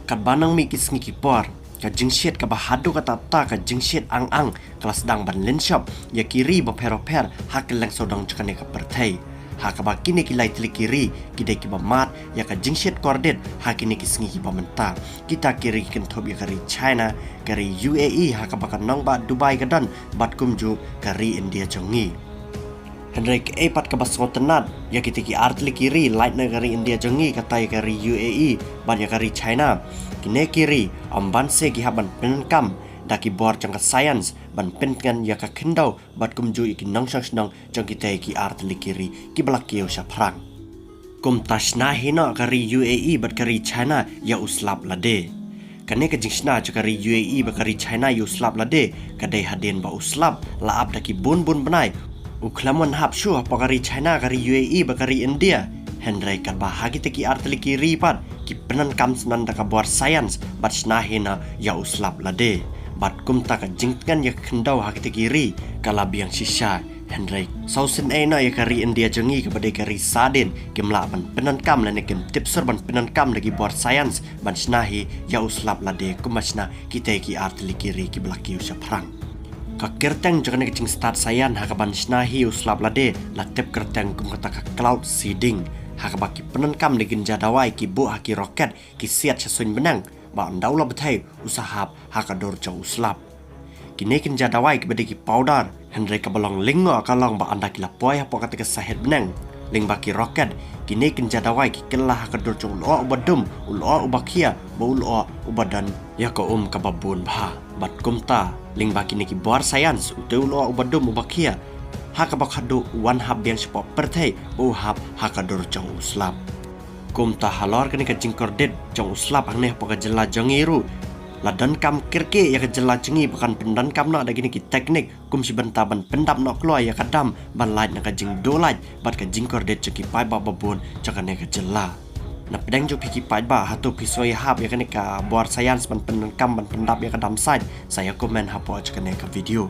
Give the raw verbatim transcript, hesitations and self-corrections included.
Katba nang mih ki sngi ki por, ka jingshit kaba haduh katta katta, ka jingshit ang ang ka la sdang ban lynshop ïa ki ri bapher bapher ha kylleng sawdong jong kane ka pyrthei. Ha kaba kine ki lai tylli ki ri ki dei kiba mad ïa ka jingshit kordit ha kine ki sngi kiba mynta. Kita ki ri ki kynthup ïa ka ri China, ka ri U A E, ha kaba ka nongbah Dubai ka don, bad kumjuh ka ri India jong ngi. Hynrei kaei pat kaba sngewtynnat, ïa kita ki ar tylli ki ri, lait na ka ri India jong ngi, kata ïa ka ri U A E bad ïa ka ri China, kine ki ri ym banse ki hap ban pyndonkam da ki bor jong ka science ban pyntngen ïa ka khyndew bad kumjuh ïa ki nongshong shnong jong kita ki ar tylli ki ri kiba la kiew shaphrang. Kumta shna hi noh ka ri U A E bad ka ri China ïa u slap lade. Kane ka jingshna jong ka ri U A E bad ka ri China ïa u slap lade ka dei hadien ba u slap la ap da ki bun bun bnai u khlem wan hap shuh hapoh ka ri China, ka ri U A E bad ka ri India. Hynrei katba ha kita ki ar tylli ki ri pat ki pyndonkam shuh da ka bor science bad shna hi noh ïa u slap lade. Bad kumta ka jingtngen ïa ka khyndew ha kita ki ri ka la biang shisha. Hynrei shisien ei noh ïa ka ri India jong ngi kaba dei ka ri sadien, kim lah ban pyndonkam lane kim tip sur ban pyndonkam da ki bor science ban shna hi ïa u slap lade kumba shna kita ki ar tylli ki ri kiba la kiew shaphrang. Ka kyrteng jong kane ka jingstad science ha kaban shna hi u slap lade la tip kyrteng kum kata ka cloud seeding, ha kaba ki pyndonkam da ki kynja dawai ki buh ha ki rocket, ki siat sha suiñ bneng, ba ynda u la bthei u sa hap ha ka dur jong u slap. Kine ki kynja dawai kiba dei ki powder, hynrei kaba long lyngngoh ka long ba ynda ki la poi hapoh kata ka sahit bneng, lyngba ki rocket, kine ki kynja dawai ki kylla ha ka dur jong u lyoh uba dum, u lyoh uba khia, bad u lyoh uba don ïa ka um kaba bun bha. Bad kumta, lyngba kine ki bor science, utei u lyoh uba dum uba khia, ha kaba khadduh u wan hap biang shapoh pyrthei bad u hap ha ka dur jong u slap. Kumta halor kane ka jingkordit jong u slap hangne hapoh ka jylla jong ngi ruh, la donkam kyrkieh ïa ka jylla jong ngi ba kan pyndonkam noh da kine ki teknik kum shi bynta ban pyndap noh kloi ïa ka dam ban lait na ka jingduh lait bad ka jingkordit jong ki paidbah babun jong kane ka jylla. Na pdeng jong phi ki paidbah, hato phi sngewhap ïa kane ka bor science ban pyndonkam ban pyndap ïa ka dam sait? Sa ïa comment hapoh jong kane ka video.